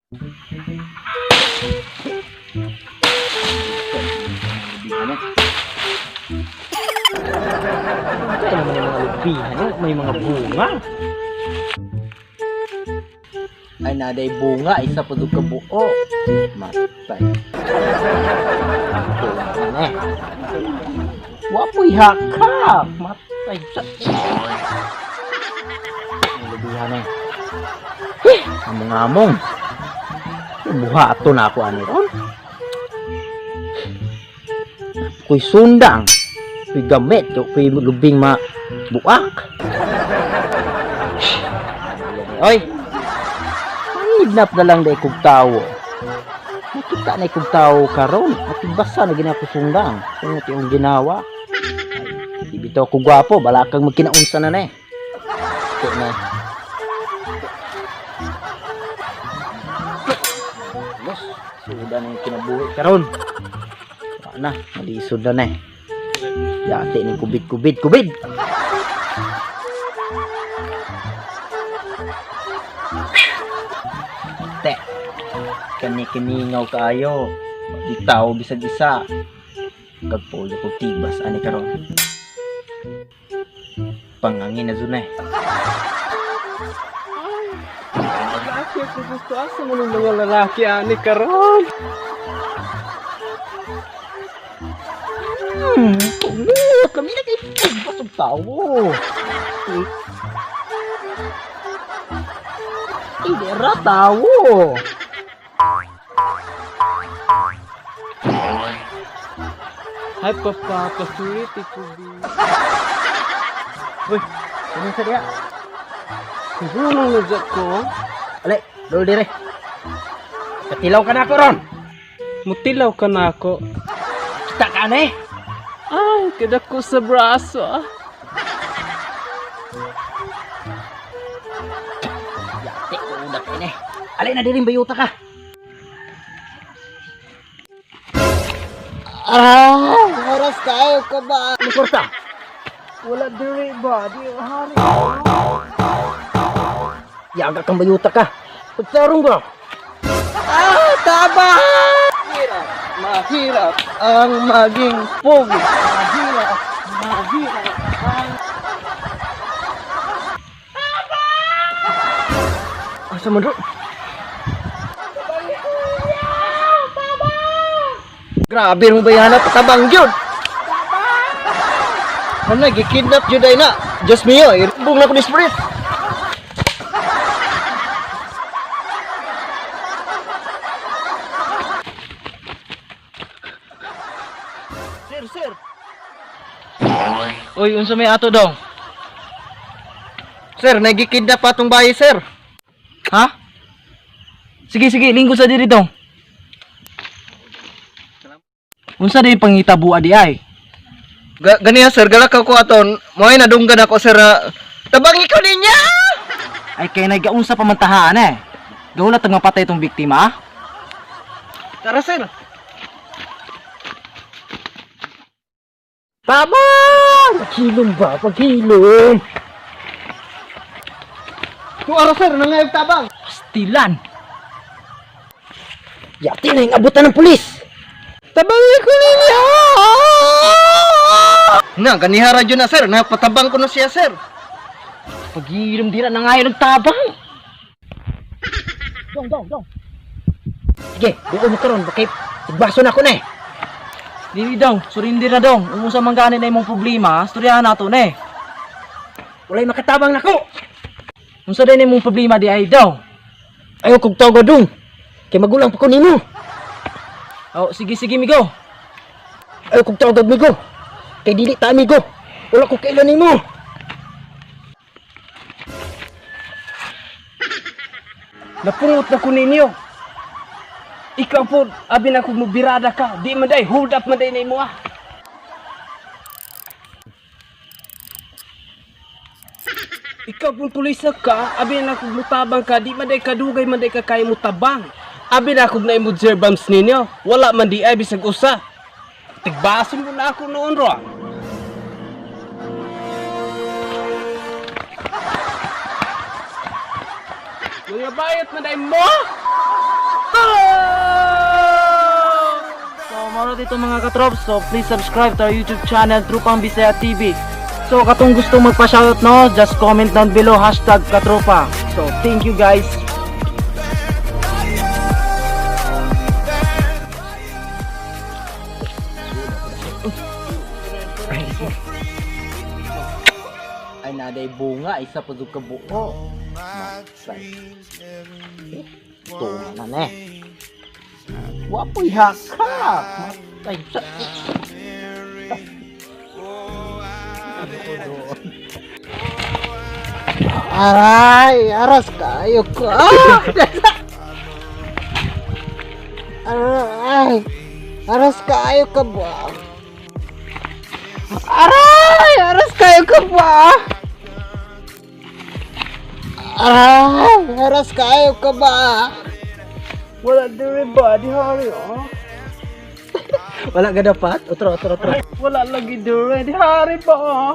Ito naman yung mga lubihan, eh. May mga bunga. Ay, naday bunga, isa pa doon kabuo. Matay. Ito lang eh. Wapoy hakap. Matay. Ang lubihan eh. Eh, among-among. Buhato na ako ani ron. Kuy sundang. Kuy gamit. Kuy lubing ma buak. Oy. Mangidnap na lang dahil kog tawo. Nakita na kog tawo karon. Matibasa na gina ko sundang. Tungod yung ginawa. Ay, di bitaw ko gwapo. Balakang magkinaunsa na na eh. Ito na. Los, suda na yung kinabuhi karon. Wala na, malisod na na eh. Yate ni kubid, kubid, kubid. Te, kani kiningaw kayo. Di tao bisag isa. Kagpuyo ko tibas ani karon. Pangangin na zuna eh. Lalaki ako gusto. Asa man ang mga lalaki ani karon? Pungot! Kami na kay tibas ang tao. Hindi ra tao. Ay, papa, pasulit iko bi. Uy, ano sa diya? Siguro nang nadya ko. Ale, dol dire. Katilaw ka na ako ron. Mutilaw ka na ako. Kita ka na eh. Ay, kadako sa braso ah. Yate, udak ka na eh. Ale na diring bayuta ka. Ah, Oras kayo ka ba? ano kurta? Wala diri ba? Di hari. Yaga kang bayuta ka. Pagtarong ba? Ah, taba! Mahirap, mahirap ang maging pogi. Mahirap, mahirap ang. Asa man ro? Grabe mo bayana patabang gyud. Ano, gikidnap jud ay na. Diyos mio, irbong na ko ni spirit. Sir, sir. Uy, unsa may ato dong? Sir, nagikidnap atong bayi, sir. Ha? Sige, sige, linggo sa diri dong. Unsa day pangitabo di ay? Ganiya sir, galakaw ko aton. Mo'y nadunggan ako sir. Tabangi ko ninya! Ay kay nagaunsa pa man tahaan eh. Gawla tang mapatay itong biktima. ah. Tara sir. Tama! Paghilom ba? Paghilom! Tuara sir, nangayog tabang. Pastilan! Yati na yung abutan ng pulis! Tabangi ko ninya! Na, ganiha radyo na sir. Napatabang ko na siya sir. Paghilom dira na ngayon nagtabang! Dong, dong, dong! Sige, doon mo karon bakit tigbaso na ako na eh. Dili dong, surindi na dong. Umusa man gani na imong problema, storyahan nato na eh. Walay makatabang nako. Unsa din imong problema di ay dong? Ayaw kog tawag dong. Kay magulang pa ko nimo. Oh, sige sige migo. Ayaw kog tawag migo. Kay dili ta amigo. Wala ko kailan nimo. Napungot na ko ninyo. Ikaw po, abi na kung mubirada ka. Di man day, hold up man day na imo ah. Ikaw pong pulisa ka, abi na kung mutabang ka, di man day kadugay man day ka kaya mutabang. Abi na kung na imo gerbams ninyo, wala man di ay bisag usa. Tigbason mo na ako noon ro. Mga bayot man day mo! ito, mga katrops. So please subscribe to our YouTube channel, Tropang Bisaya TV. So katong gusto magpa-shoutout, no, just comment down below #katropa. So thank you, guys. Ay, naday bunga, isa pa jud ka buo. Matay. Tunga na ne. Wapoy hakap. Matay sa. Aray, aras kayo ko. Ah! Aray, aras kayo ka ba? Aray, aras kayo ka ba? Aray, aras kayo ka ba? Wala diri ba di hari oh. Wala ka dapat? Otro, otro, otro. Wala lagi diri di hari ba oh.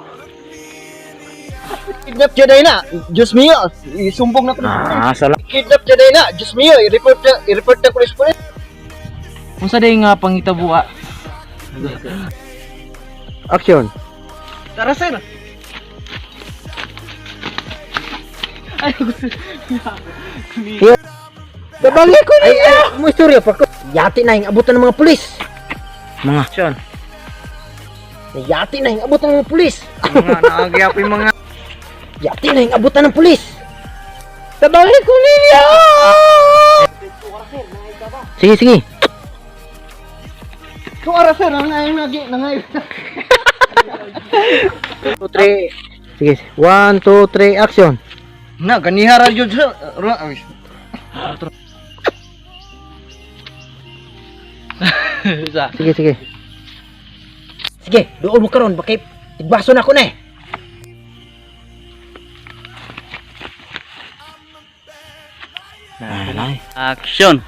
Kidnap jud na. Diyos mio, isumbong na ko. Ah, sala. Kidnap jud na. Diyos mio, i-report na ko sa pulis. Unsa day nga pangitabua? Action. Tara, sir. Tabangin ko niya. Ay, mo istorya pa ko. Yati na yung abutan ng mga pulis. Mga action. Yati na yung abutan ng mga pulis. Mga naagyapin mga. Yati na yung abutan ng pulis. Tabangin ko niya. Sige, sige. Kung ara sir, nangay nagi nangay. 2, 3. Sige. 1, 2, 3, action. Na ganiha ra jud sir. Ra- Sige, sige. Sige, doon mo karon bakit tigbaso na ako na eh. Action.